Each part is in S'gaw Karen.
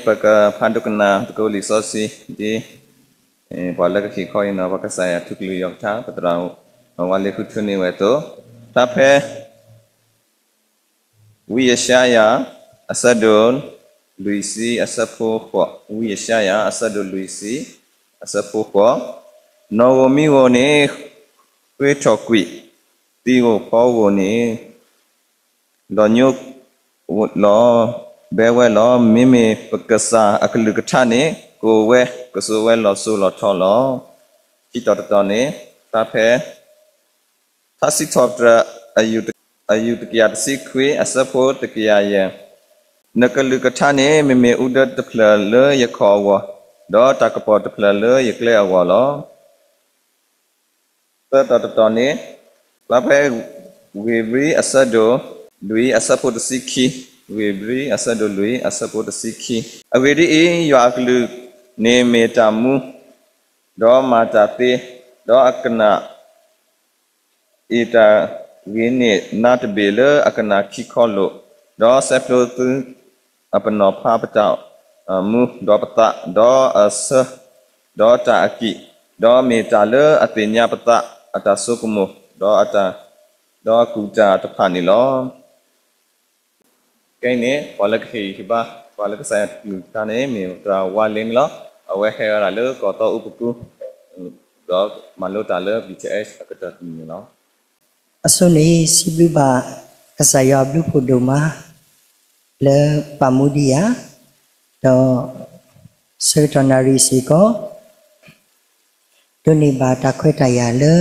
ပကဖးဒိကနၣ်သကိးလံာ်စီဆှံ ဒ်ပှၤလၢကဟ့ၣ်ခီအံၤနီၤ ပကစၢ်ယွၤထူကလုၢ်ယီၢ်ကထါ ပသရၣ်ဝါလ့ၤဃုထၢန့ၢ်ဝဲအသိး, ဖျါဖဲ ဝံယၡါယၤ အဆၢဒိၣ်လွံၢ်ဆံ အဆၢဖိဃိး, ဝံယၡါယၤ အဆၢဒိၣ်လွံၢ်ဆံ အဆၢဖိဃိး, နီၣ်ဧိၤမံၤဧိၤန့ၣ် ဃ့ထီၣ်ကွံာ်, သံဧိၤဖီဧိၤန့ၣ် လီၤညိလီၤဘဲဝဲလီၤ. မ့မ့ၢ်ပကစၢ်အကလုၢ်ကထါန့ၣ် ကအိၣ်ဝဲကစိာ်ဝဲလီၤစိၤလီၤထီလီၤ. ခံတီၤတတီၤန့ၣ် ဖျါဖဲ ထါစံးထီၣ်ပတြၢၤ အယူၢ်တကယၤတဆံခွံ အဆၢဖိတကယၤယဲၢ်, နကလုၢ်ကထါန့ၣ် မ့မ့ၢ်အူဒၢတဖျၢၣ်လၢယခီၣ်အဂီၢ်, ဒီးတၢ်ကပီၤတဖျၢၣ်လၢယကျဲအဂီၢ်လီၤ. သၢတီၤတတီၤန့ၣ် ဖျါဖဲ ဧ့ၤဘြံၤအဆၢဒိၣ်လွံၢ်အဆၢဖိတဆံခံ, ဧ့ၤဘြံၤအဆၢဒိၣ်လွံၢ်အဆၢဖိတဆံခံ, အဂ့ၢ်ဒ်အံၤ, ယွၤအကလုၢ်န့ၣ်မ့ၢ်တၢ်မူ, ဒီးမၤတၢ်သ့, ဒီးအကနၣ် အ့ၣ်တၢ်ဂ့ၤန့ၢ်နါတဘ့ၣ်လၢအကနၣ်ခံခီလိာ်, ဒီးဆဲးဖျိသုအပနီၣ်ဖးပတၢ်မူဒီးပသး, ဒီးအဆၢ, ဒီးတၢ်အကံၣ်, ဒီးမ့ၢ်တၢ်လၢအသ့ၣ်ညါပသးအတၢ်ဆိကမိၣ်, ဒီးအတၢ်, ဒီးအကူၣ်တၢ်တဖၣ်န့ၣ်လီၤ. ခဲအံၤန့ၣ် ပှၤလၢကဟ့ၣ်ဂံၢ်ဟ့ၣ်ဘါ ပှၤလၢကစၢ်ယွၤကလုၢ်ကထါန့ၣ် မ့ၢ်သရၣ်ဝါလ့ၤန့ၣ်လီၤ. အဝဲဟဲဝဲဒၣ်လၢကီၢ်သီအူပကူ, ဒီးမၤလိတၢ်လၢ ဘံၣ်ထၢၣ်အဲၣ် အကတီၢ်တနံၤန့ၣ်လီၤ. အဆိန့ၣ် စံးဘျုးဘၣ်ကစၢ်ယွၤအဘျုးဖးဒိၣ်မး လၢပာ်မူဒံးယၤ, ဒီးဆၢကတီၢ်နၣ်ရံၣ်စ့ၢ်ကီး ဒိးန့ၢ်ဘၣ်တၢ်ခွဲးတၢ်ယာ်လၢ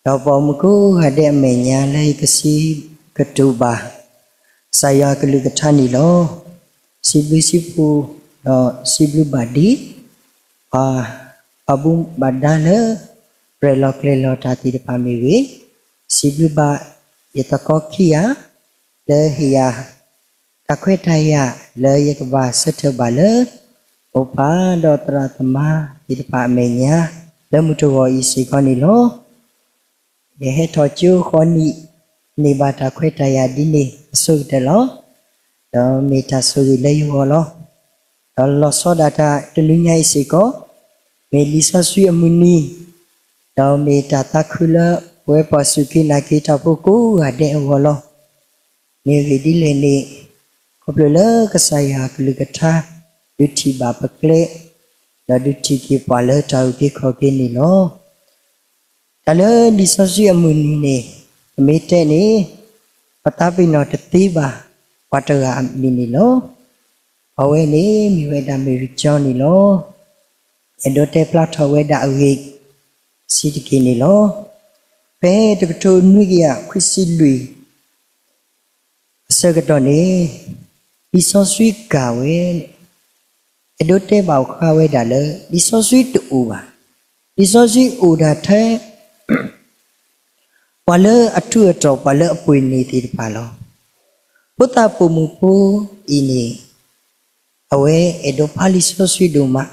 ဒီးပှၤမူကိးဂၤဒဲးအမဲာ်ညါလၢယကစံးကတိၤဘၣ် ကစၢ်ယွၤအကလုၢ်ကထါန့ၣ်လီၤ. စံးဘျုးစံးဖှိၣ် ဒီးစံးဘျုးဘၣ်ဒံး ပှၤဘၣ်မူဘၣ်ဒါလၢ ရဲၣ်လီၤကျဲၤလီၤတၢ်သ့ၣ်တဖၣ်မ့ၢ်ဂ့ၤ, စံးဘျုးဘၣ်ယသကိးခံဂၤ လၢဟ့ၣ်ယၤ တၢ်ခွဲးတၢ်ယာ်လၢယကဘၣ်ဆၢထၢၣ်ဘၣ်လၢ အိၣ်ဖးဒီးသရၣ်သမါသ့ၣ်တဖၣ်အမဲာ်ညါ လၢမုၢ်တဂီၤအံၤစ့ၢ်ကီးန့ၣ်လီၤ. ယဟဲထီၣ်ကၠိဃီနံၣ် န့ၢ်ဘၣ်တၢ်ခွဲးတၢ်ယာ်ဒ်န့ၣ်အဆိကတၢၢ်လီၤ. ဒီးမ့ၢ်တၢ်ဆိၣ်ဂ့ၤလၢယဂီၢ်လီၤ. ဒီးလီၤဆီဒၣ်တၢ်တနွံညါအံၤစ့ၢ်ကီး မ့ၢ်လံာ်စီဆှံအမုၢ်နံၤ, ဒီးမ့ၢ်တၢ်သးခုလၢပဝဲပှၤစူၢ်က့ၤနာ်က့ၤတၢ်ဖိကိးဂၤဒဲးအဂီၢ်လီၤ. မ့ၢ်အဂ့ၢ်ဒ်လဲၣ်န့ၣ်, ခီဖျိလၢကစၢ်ယွၤအကလုၢ်ကထါ ဒုးထံၣ်ဘၣ်ပကျဲ, ဒီးဒုးထံၣ်က့ၤပှၤလၢတၢ်အုၣ်က့ၤခီၣ်က့ၤန့ၣ်လီၤ. တၢ်လၢလံာ်စီဆှံအမုၢ်နံၤန့ၣ် ပမ့ၢ်တဲန့ၣ် ပသးပ့ၤနီၣ်တသ့ဘၣ် ပှၤတဂၤအမံၤန့ၣ်လီၤ. အဝဲန့ၣ်မ့ၢ်ဝဲဒၣ် Mary John န့ၣ်လီၤ. အဲၣ်ဒိးတဲဖျါထီၣ်ဝဲဒၣ်အဂ့ၢ် စံးတက့ၢ်န့ၣ်လီၤ. ဖဲတကထိနွံကယၤခွံဆံလွံၢ် အဆၢကတီၢ်န့ၣ် လံာ်စီဆှံကၤဝဲ, အဲၣ်ဒိးတဲဘၣ်ဃးဝဲဒၣ်လၢ လံာ်စီဆှံတအိၣ်ဘၣ်. လံာ်စီဆှံအိၣ်ဒၣ်ထဲ ပှၤလၢအထူးအတီၤ ပှၤလၢအပှ့ၤန့ၢ်သ့ၣ်တဖၣ်လီၤ. ဖိသၣ်ပိာ်မုၣ်ဖိအံၤန့ၣ် အဝဲအဲၣ်ဒိးဖးလံာ်စီဆှံဒိၣ်မး,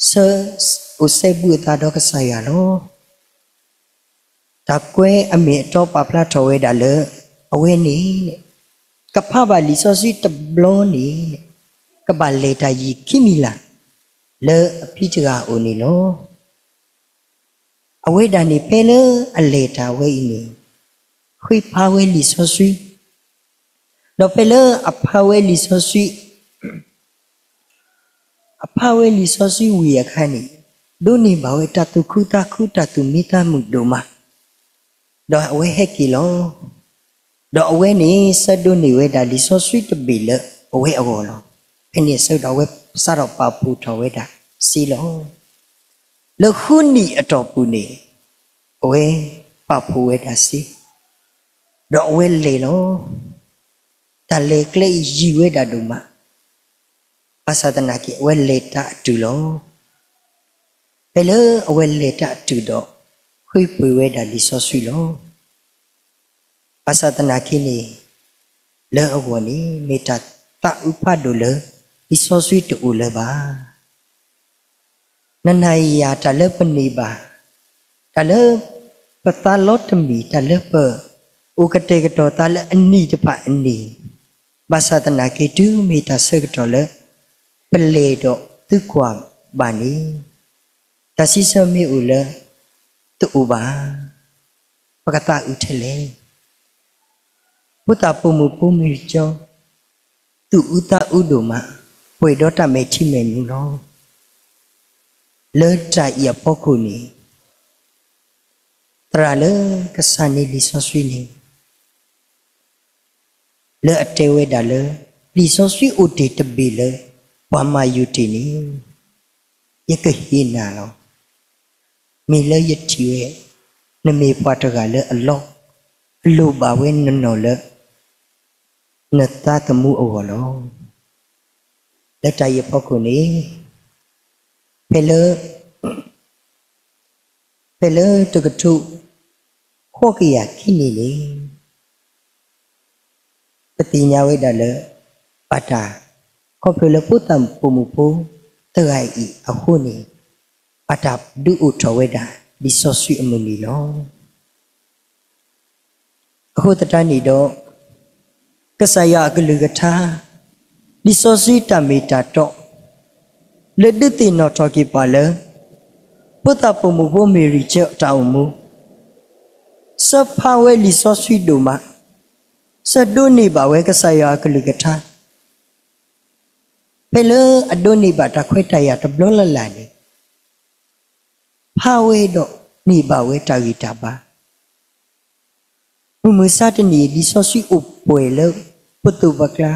ဆၢအိၣ်စဲဘူးအသးဒီးကစၢ်ယွၤလီၤ. တၢ်ကွဲးအမ့ၢ်အတီပာ်ဖျါထီၣ်ဝဲဒၣ်လၢ အဝဲန့ၣ် ကဖးဘၣ်လံာ်စီဆှံတဘျီန့ၣ် ကဘၣ်လဲၤတၢ်ယံာ်ခံမံၤလၢ် လၢအဖံတဂၤအအိၣ်န့ၣ်လီၤ. အဝဲဒၣ်န့ၣ် ဖဲလၢအလဲၤတၢ်ဝဲအံၤန့ၣ် ဃ့ဖးဝဲလံာ်စီဆှံ, ဒီးဖဲလၢအဖးဝဲလံာ်စီဆှံ အဖးဝဲလံာ်စီဆှံဝံၤအခါန့ၣ် ဒိးန့ၢ်ဘၣ်ဝဲတၢ်သူၣ်ခုသးခု တၢ်သူၣ်မံသးမုာ်ဒိၣ်မး, ဒီးအဝဲဟဲက့ၤလီၤ. ဒီးအဝဲန့ၣ် ဆၢဒိးန့ၢ်ဝဲဒၣ်လံာ်စီဆှံတဘ့ၣ်လၢအဝဲအဂီၢ်လီၤ. ဖဲန့ၣ်အဆၢကတီၢ် အဝဲစးထီၣ်ပာ်ဖှိၣ်ထီၣ်ဝဲဒၣ်စ့လီၤ. လၢဃုနံၣ်အတီၢ်ပူၤန့ၣ် အဝဲပာ်ဖှိၣ်ဝဲဒၣ်စ့, ဒီးအဝဲလဲၤလီၤ. တၢ်လဲၤကျဲအံၤယံာ်ဝဲဒၣ်ဒိၣ်မး, ဘၣ်ဆၣ်သနာ်က့ အဝဲလဲၤတၢ်အတုၤလီၤ. ဖဲလၢအဝဲလဲၤတၢ်အတုၤဒီး ဃ့ပှ့ၤဝဲဒၣ်လံာ်စီဆှံလီၤ. ဘၣ်ဆၣ်သနာ်က့န့ၣ် လၢအဂီၢ်န့ၣ် မ့ၢ်တၢ်သးအုးဖးဒိၣ်လၢ လံာ်စီဆှံတအိၣ်လၢၤဘၣ်. နနၤယၤတၢ်လၢပန့ၢ်ဘၣ်, တၢ်လၢပသးလီတမံၤ, တၢ်လၢပအိၣ်ကတဲာ်ကတီၤသးလၢအနံၣ်တဖၣ်အန့ၣ်, ဘၣ်ဆၣ်သနာ်က့ တုၤမ့ၢ်တၢ်ဆၢကတီၢ်လၢ ပလဲၤဒီးသုကွၢ်ဘၣ်န့ၣ်, တၢ်စံးဆၢမ့ၢ်အိၣ်လၢတအိၣ်ဘၣ်, ပကသးအုးထဲလဲၣ်. ဖိသၣ်ပိာ်မုၣ်ဖိမ့ၢ်ကၠီ, သူၣ်အူသးအူဒိၣ်မး, ပှဲၤဒီးတၢ်မဲာ်ထံမဲာ်နိလီၤ. လၢတၢ်အံၤအဖီခိၣ်န့ၣ်, သရၣ်လၢကစၢ်န့ၢ်လံာ်စီဆှံန့ၣ် လၢအတဲဝဲဒၣ်လၢ လံာ်စီဆှံအိၣ်တ့ၢ်တဘ့ၣ်လၢပှၤမၤယုၤတ့ၢ်န့ၣ်, ယကဟ့ၣ်နၤလီၤ. မ့ၢ်လၢယထံၣ်ဝဲ နမ့ၢ်ပှၤတဂၤလၢအလီၢ်, အလိၣ်ဘၣ်ဝဲနနီၢ်လၢ နသးသမူအဂီၢ်လီၤ. လၢတၢ်အံၤအဖီခိၣ်န့ၣ်, ဖဲလၢ ဖဲလၢတကထိဃိးကယၤခံနံၣ်န့ၣ်, ပသ့ၣ်ညါဝဲဒၣ်လၢ ဘၣ်တၢ် ခီဖျိလၢဖိသၣ်ပိာ်မုၣ်ဖိတဂၤအံၤအဃိန့ၣ်, ဘၣ်တၢ်ဒုးအိၣ်ထီၣ်ဝဲဒၣ် လံာ်စီဆှံအမုၢ်နံၤလီၤ. အဃိသတးန့ၣ်ဒီး, ကစၢ်ယွၤအကလုၢ်ကထါ, လံာ်စီဆှံတၢ်မ့ၢ်တၢ်တီ, လၢဒုးသ့ၣ်နီၣ်ထီၣ်က့ၤပှၤလၢ ဖိသၣ်ပိာ်မုၣ်ဖိမ့ၢ်ရံချၢတၢ်အိၣ်မူ, စၢဖးဝဲလံာ်စီဆှံဒိၣ်မး, စၢဒိးန့ၢ်ဘၣ်ဝဲကစၢ်ယွၤအကလုၢ်ကထါ, ဖဲလၢအဒိးန့ၢ်ဘၣ်တၢ်ခွဲးတၢ်ယာ်တဘျီလၢ်လၢ်န့ၣ်, ဖးဝဲဒီးန့ၢ်ဘၣ်ဝဲတၢ်ဂံၢ်တၢ်ဘါ မုၢ်မဆါတနံၤ လံာ်စီဆှံအိၣ်ပှဲၤလၢပသိးပကျါ,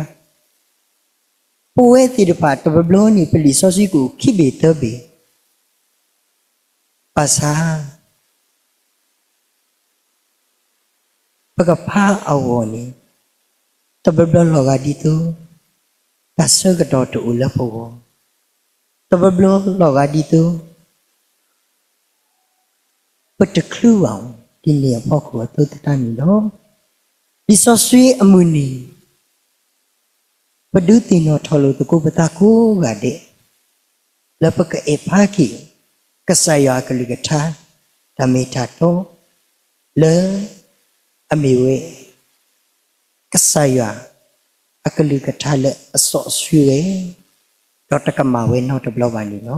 ပဝဲသ့ၣ်တဖၣ်တဘျီဘျီန့ၣ် ပလံာ်စီဆှံကအိၣ်ခံဘ့ၣ်သၢဘ့ၣ်, ဘၣ်ဆၣ် ပကဖးအဂီၢ်န့ၣ်, တဘျီဘျီလီၤဂာ်ဒ်သိး တၢ်ဆၢကတီၢ်တအိၣ်လၢပဂီၢ်, တဘျီဘျီလီၤဂာ်ဒ်သိး ပတချုးဘၣ်အီၤ, ဒ်န့ၣ်အဖီခိၣ်အသိးသတးန့ၣ်လီၤ. လံာ်စီဆှံအမုၢ်နံၤ ပဒုးသ့ၣ်နီၣ်ထီၣ်လိာ်သကိးပသးကိးဂၤဒဲး, လၢပကအဲၣ်ဖးက့ၤ ကစၢ်ယွၤအကလုၢ်ကထါ တၢ်မ့ၢ်တၢ်တီ လၢအမ့ၢ်ဝဲ ကစၢ်ယွၤအကလုၢ်ကထါလၢအစီဆှံဝဲ, ဒီးတကမၣ်ဝဲနီတဘျီဘၣ်န့ၣ်လီၤ.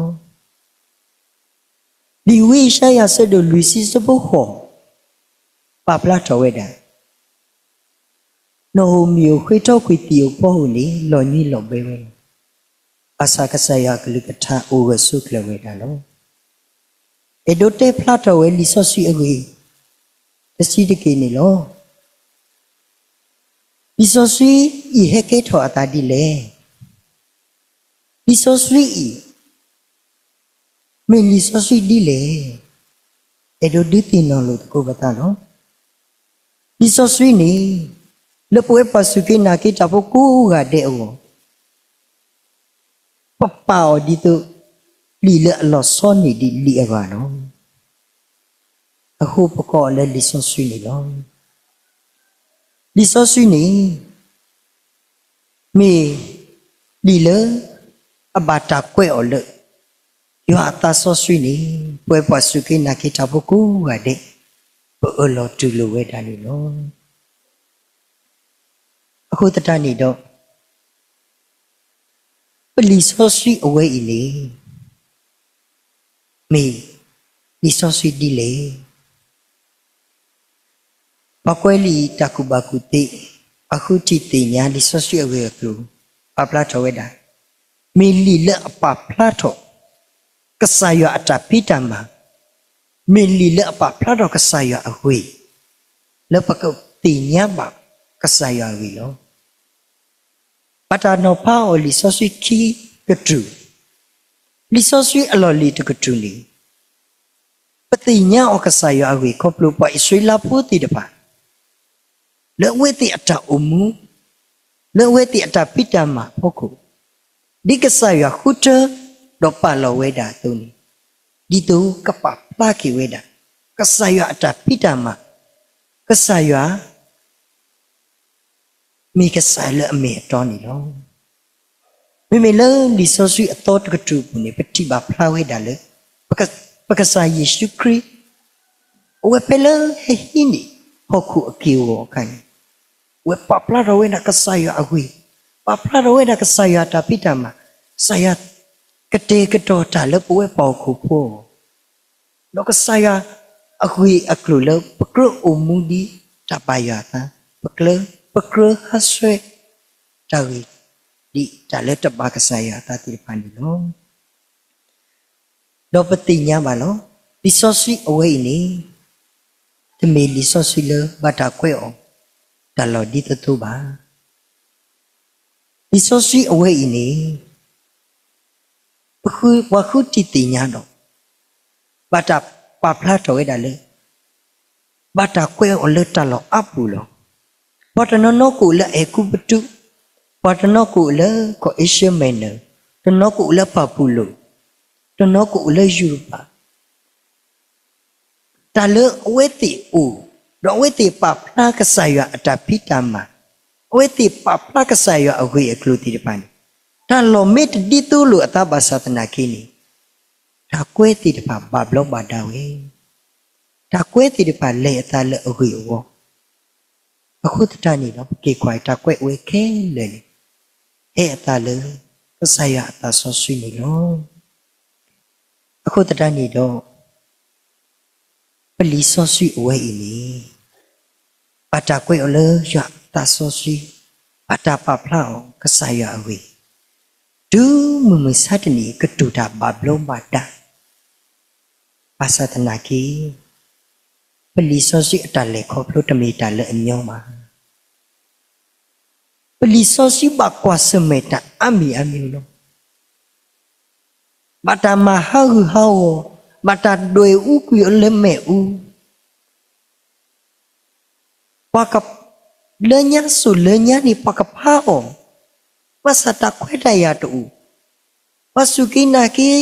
လံာ်ဝံယၡါယၤအဆၢဒိၣ်လွံၢ်ဆံအဆၢဖိဃိး ပာ်ဖျါထီၣ်ဝဲဒၣ်, နီၣ်ဧိၤမံၤဧိၤဃ့ထီကွံာ်သံၣ်ဧိၤဖီဧိၤန့ၣ် လီၤညွံးလီၤဘဲဝဲလီၤ. ဘၣ်ဆၣ်ကစၢ်ယွၤအကလုၢ်ကထါအိၣ်ဂၢၢ်ဆိးကျၢၤဝဲဒၣ်လီၤ. အဲၣ်ဒိးတဲဖျါထီၣ်ဝဲလံာ်စီဆှံအဂ့ၢ် တဆံးတက့ၢ်န့ၣ်လီၤ. လံာ်စီဆှံအံၤဟဲကဲထီၣ်အသးဒ်လဲၣ်. လံာ်စီဆှံအံၤ မ့ၢ်လံာ်စီဆှံဒ်လဲၣ်. အဲၣ်ဒိးဒုးသ့ၣ်နီၣ်လိာ်သကိးပသးလီၤ. လံာ်စီဆှံန့ၣ် လၢပဝဲပှၤစူၢ်က့ၤနာ်က့ၤတၢ်ဖိကိးဂၤဒဲးအဂီၢ် ပပာ်အီၤဒ်သိး လံာ်လၢအလီၤဆီန့ၢ်ဒံးလံာ်အဂၤလီၤ. အဃိပကိးအီၤလၢလံာ်စီဆှံန့ၣ်လီၤ. လံာ်စီဆှံန့ၣ် မ့ၢ်လံာ်လၢ အဘၣ်တၢ်ကွဲးအီၤလၢ ယွၤအသးစီဆှံန့ၣ် ပဝဲပှၤစူၢ်က့ၤနာ်က့ၤတၢ်ဖိကိးဂၤဒဲး ပအၢၣ်လီၤတူၢ်လိာ်ဝဲဒၣ်န့ၣ်လီၤ. အဃိသတးန့ၣ်ဒီး ပလံာ်စီဆှံအဝဲအံၤန့ၣ် မ့ၢ်လံာ်စီဆှံဒ်လဲၣ်. ပှၤကွဲးလံာ်တၢ်ကူၣ်ဘၣ်ကူၣ်သ့ ပှၤဃုထံၣ်သ့ၣ်ညါလံာ်စီဆှံအဂ့ၢ်အကျိၤ ပာ်ဖျါထီၣ်ဝဲဒၣ်, မ့ၢ်လံာ်လၢအပာ်ဖျါထီၣ် ကစၢ်ယွၤအတၢ်ဖံးတၢ်မၤ, မ့ၢ်လံာ်လၢအပာ်ဖျါထီၣ်ကစၢ်ယွၤအဂ့ၢ်, လၢပကသ့ၣ်ညါဘၣ်ကစၢ်ယွၤအဂ့ၢ်လီၤ. ဘၣ်တၢ်နီၤဖးအီၤလံာ်စီဆှံခံကတြူၢ်, လံာ်စီဆှံအလီၢ်လံၤတကတြူၢ်န့ၣ် ပသ့ၣ်ညါအီၤကစၢ်ယွၤအဂ့ၢ်ခီဖျိပှၤအံၣ်စရ့လးဖိသ့ၣ်တဖၣ် လၢအဝဲသ့ၣ်အတၢ်အိၣ်မူ, လၢအဝဲသ့ၣ်အတၢ်ဖံးတၢ်မၤအဖီခိၣ်, ဒ်ကစၢ်ယွၤဃုထၢ ဒီးပာ်လီၤဝဲဒၣ်အသိးန့ၣ်, ဒ်သိးကပာ်ဖျါက့ၤဝဲဒၣ် ကစၢ်ယွၤအတၢ်ဖံးတၢ်မၤ, ကစၢ်ယွၤ မ့ၢ်ကစၢ်လၢအမ့ၢ်အတီန့ၣ်လီၤ. မ့မ့ၢ်လၢလံာ်စီဆှံအသီတကတြူၢ်အပူၤန့ၣ် ပထံၣ်ဘၣ်ဖျါဝဲဒၣ်လၢ ပက, ပကစၢ်ယ့ၣ်ၡူးခရံာ် အဝဲဖဲလၢဟဲဟံးန့ၢ်ဟီၣ်ခိၣ်အက့ၢ်အဂီၤအခါန့ၣ်, အဝဲပာ်ဖျါထီၣ်ဝဲဒၣ်ကစၢ်ယွၤအဂ့ၢ်, ပာ်ဖျါထီၣ်ဝဲဒၣ်ကစၢ်ယွၤအတၢ်ဖံးတၢ်မၤ, ကစၢ်ယွၤကတဲာ်ကတီၤတၢ်လၢပဝဲပှၤဟီၣ်ခိၣ်ဖိအဂီၢ်, ဒီးကစၢ်ယွၤအဂ့ၢ်အကျိၤလၢပကြၢးအိၣ်မူဒ်တၢ်ဘၣ်ယွၤအသး, ပကြၢး, ပကြၢးဟးဆှဲးတၢ်ဂ့ၢ်ဒ်တၢ်လၢတဘၣ်ကစၢ်ယွၤအသးသ့ၣ်တဖၣ်န့ၣ်လီၤ. ဒီးပသ့ၣ်ညါဘၣ်လီၤ. လံာ်စီဆှံအဝဲအံၤန့ၣ် တမ့ၢ်လံာ်စီဆှံလၢဘၣ်တၢ်ကွဲးအီၤတၢ်လီၢ်ဒ်သိးသိးဘၣ်. လံာ်စီဆှံအဝဲအံၤန့ၣ် ပဃု, ပှၤဃုထံၣ်သ့ၣ်ညါဒီး ဘၣ်တၢ်ပာ်ဖျါထီၣ်ဝဲဒၣ်လၢ ဘၣ်တၢ်ကွဲးအီၤလၢတၢ်လီၢ်အါပူၤလီၤ. ပှၤတနီၤနီၤကအိၣ်လၢအဲၤကူပတူး, ပှၤတနီၤကအိၣ်လၢကီၢ်အ့ရှၢၣ်မဲၣ်နၢၣ်, တနီၤကအိၣ်လၢပၤပူၤလိၣ်, တနီၤကအိၣ်လၢယူရပၤ တၢ်လၢအဝဲသ့ၣ်အိၣ်, ဒီးအဝဲသ့ၣ်ပာ်ဖျါကစၢ်ယွၤအတၢ်ဖံးတၢ်မၤ, အဝဲသ့ၣ်ပာ်ဖျါကစၢ်ယွၤအဂ့ၢ်အကျိၤသ့ၣ်တဖၣ်န့ၣ်, တၢ်လီၢ်မ့ၢ်တဒ်သိးလိာ်အသးဘၣ်ဆၣ်သနာ်က့န့ၣ်, တၢ်ကွဲးသ့ၣ်တဖၣ်ဘၣ်ဘျီးဘၣ်ဒါဝဲ, တၢ်ကွဲးသ့ၣ်တဖၣ်လဲၤအသးလၢအဂ့ၢ်အဝီ, အဃိသတးန့ၣ်ဒီး ပက့ၤကွၢ်တၢ်ကွဲးဝဲခဲလၢာ်န့ၣ် ဟဲအသးလၢကစၢ်ယွၤအသးစီဆှံန့ၣ်လီၤ. အဃိသတးန့ၣ်ဒီး ပလံာ်စီဆှံအဝဲအံၤန့ၣ် ဘၣ်တၢ်ကွဲးအီၤလၢယွၤအသးစီဆှံ, ဘၣ်တၢ်ပာ်ဖျါအီၤကစၢ်ယွၤအဂ့ၢ်, တုၤမုၢ်မဆါတနံၤအံၤ ကတူၢ်တၢ်ဘၣ်ဘျီးဘၣ်ဒါ, ဘၣ်ဆၣ်သနာ်က့ ပလံာ်စီဆှံအတၢ်လဲၤခီဖျိတမ့ၢ်တၢ်လၢအညီဘၣ်. ပလံာ်စီဆှံဘၣ်ကွၢ်ဆၢၣ်မဲာ်တၢ်အါမံၤအါမံၤလီၤ. ဘၣ်တၢ်မၤဟးဂူာ်ဟးဂီၤ, ဘၣ်တၢ်ဒွဲၣ်အူကွံာ်အီၤလၢမ့ၣ်အူ, ပှၤက, လၢညါစိၤလၢညါန့ၣ် ပှၤကဖးအီၤ, ဘၣ်ဆၣ်တၢ်ခွဲးတၢ်ယာ်တအိၣ်, ပှၤစူၢ်က့ၤနာ်က့ၤ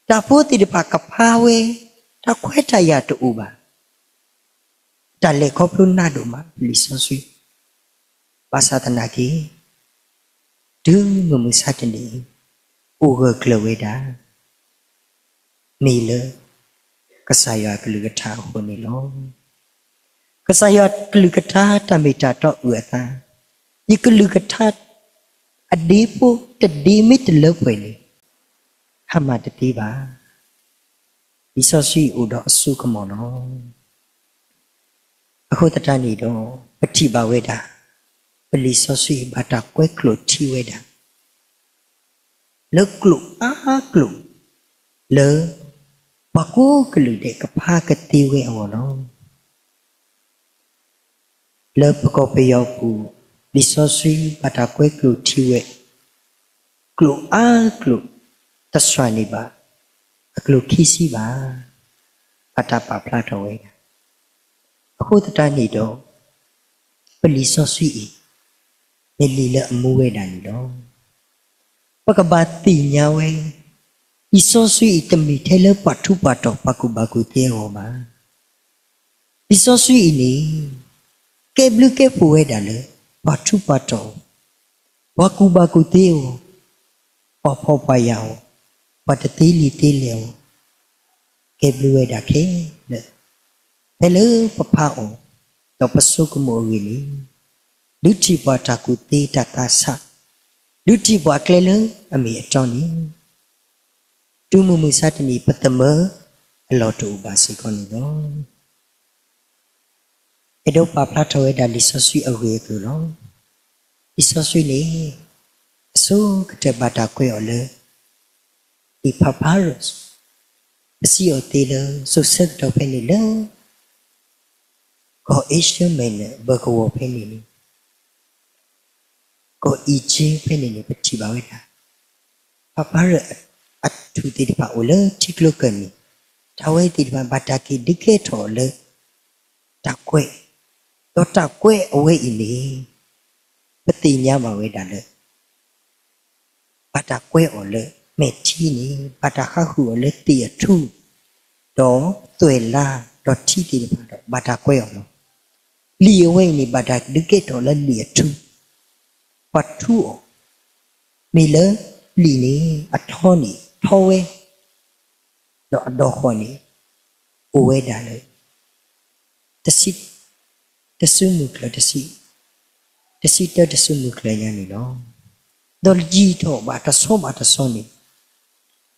တၢ်ဖိသ့ၣ်တဖၣ်ကဖးဝဲ, တၢ်ခွဲးတၢ်ယာ်တအိၣ်ဘၣ်. တၢ်လဲၤခီဖျိနးဒိၣ်မး ပလံာ်စီဆှံ, ဘၣ်ဆၣ်သနာ်က့ တုၤမုၢ်မဆါတနံၤအံၤ အိၣ်ဂၢၢ်ကျၢၤဝဲဒၣ် မ့ၢ်လၢကစၢ်ယွၤအကလုၢ်ကထါအဃိန့ၣ်လီၤ. ကစၢ်ယွၤအကလုၢ်ကထါတၢ်မ့ၢ်တၢ်တီအုၣ်အသး, ယကလုၢ်ကထါ အဒ့ဖိတဒ့မ့ၢ်တလၢပှဲၤန့ၣ် ဟါမၢ်တသ့ဘၣ်. လံာ်စီဆှံအိၣ်ဒီးအစိကမီၤလီၤ. အဃိသတးန့ၣ်ဒီး ပထံၣ်ဘၣ်ဝဲဒၣ် ပလံာ်စီဆှံဘၣ်တၢ်ကွဲးကျိာ်ထံဝဲဒၣ် လၢကျိာ်အါကျိာ် လၢပှၤကိးကလုာ်ဒဲးကဖးကသ့ဝဲအဂီၢ်လီၤ. လၢပကီၢ်ပယီၤပူၤ လံာ်စီဆှံဘၣ်တၢ်ကွဲးကျိာ်ထံဝဲ ကျိာ်အါကျိာ် တစှၤန့ၢ်ဘၣ် အကျိာ်ခံဆံဘၣ်, ဘၣ်တၢ်ပာ်ဖျါထီၣ်ဝဲဒၣ်. အဃိသတးန့ၣ်ဒီး ပလံာ်စီဆှံအံၤ မ့ၢ်လံာ်လၢအမူဝဲဒၣ်န့ၣ်လီၤ. ပကဘၣ်သ့ၣ်ညါဝဲ လံာ်စီဆှံအံၤတမ့ၢ်ထဲလၢပှၤထူးပှၤတီၤပှၤကူၣ်ဘၣ်ကူၣ်သ့အဂီၢ်ဘၣ်. လံာ်စီဆှံအံၤန့ၣ် ကဲဘျုးကဲဖှိၣ်ဝဲဒၣ်လၢ ပှၤထူးပှၤတီၤ ပှၤကူၣ်ဘၣ်ကူၣ်သ့အဂီၢ်, ပှၤဖှီၣ်ပှၤယာ်အဂီၢ်, ပှၤတသ့လံာ်သ့လဲၢ်အဂီၢ်, ကဲဘျုးဝဲဒၣ်ခဲလၢာ်. ဖဲလၢပဖးအီၤ ဒီးပဆိကမိၣ်အဂ့ၢ်န့ၣ် ဒုးထံၣ်ပှၤတၢ်ကူၣ်သ့တၢ်သးဆး, ဒုးထံၣ်ပှၤကျဲလၢအမ့ၢ်အတီန့ၣ် တုၤမုၢ်မဆါတနံၤ ပသမၢအလီၢ်တအိၣ်ဘၣ်စ့ၢ်ကီးန့ၣ်လီၤ. အဲၣ်ဒိးပာ်ဖျါထီၣ်ဝဲဒၣ်လံာ်စီဆှံအဂ့ၢ်အကျိၤလီၤ. လံာ်စီဆှံန့ၣ် အဆိကတၢၢ်ဘၣ်တၢ်ကွဲးအီၤလၢ လံာ် papyrus ပစံးအီၤသ့လၢ စိၤဆၢကတီၢ်ဖဲန့ၣ်လၢ ကီၢ်အ့ရှၢၣ်မဲာ်နၢၣ် ဘၢကဝီၤဖဲန့ၣ်န့ၣ် ကီၢ်အံၣ်ကၠ့ဖဲန့ၣ်န့ၣ် ပထံၣ်ဘၣ်ဝဲဒၣ် papyrus အထူၣ်သ့ၣ်တဖၣ်အိၣ်လၢထံကျိကၢၢ်နံၤ, တၢ်ဝဲသ့ၣ်တဖၣ်ဘၣ်တၢ်က့ၤဒုးကဲထီၣ်လၢ တၢ်ကွဲး, ဒီးတၢ်ကွဲးအဝဲအံၤန့ၣ် ပသ့ၣ်ညါဘၣ်ဝဲဒၣ်လၢ ဘၣ်တၢ်ကွဲးအီၤလၢမဲာ်ထံန့ၣ် ဘၣ်တၢ်ဃါဃုာ်အီၤလၢသ့ၣ်အထူ, ဒီးသွဲၣ်လါ, ဒီးထံသ့ၣ်တဖၣ်ဒီး ဘၣ်တၢ်ကွဲးအီၤလီၤ. လံာ်အဝဲအံၤန့ၣ် ဘၣ်တၢ်ဒုးကဲထီၣ်လၢလံာ်အထူ, ပှၤထူအီၤ, မ့ၢ်လၢလံာ်န့ၣ် အထီန့ၣ်ထီဝဲ, ဒီးအဒီဃီန့ၣ် အိၣ်ဝဲဒၣ်လၢ တဆံ, တဆံမုၢ်ချၢ, တဆံတၢ တဆံမုၢ်ချၢညါန့ၣ်လီၤ. ဒီးယံာ်ထီၣ်ဘၣ်တဆီဘၣ်တဆီန့ၣ်,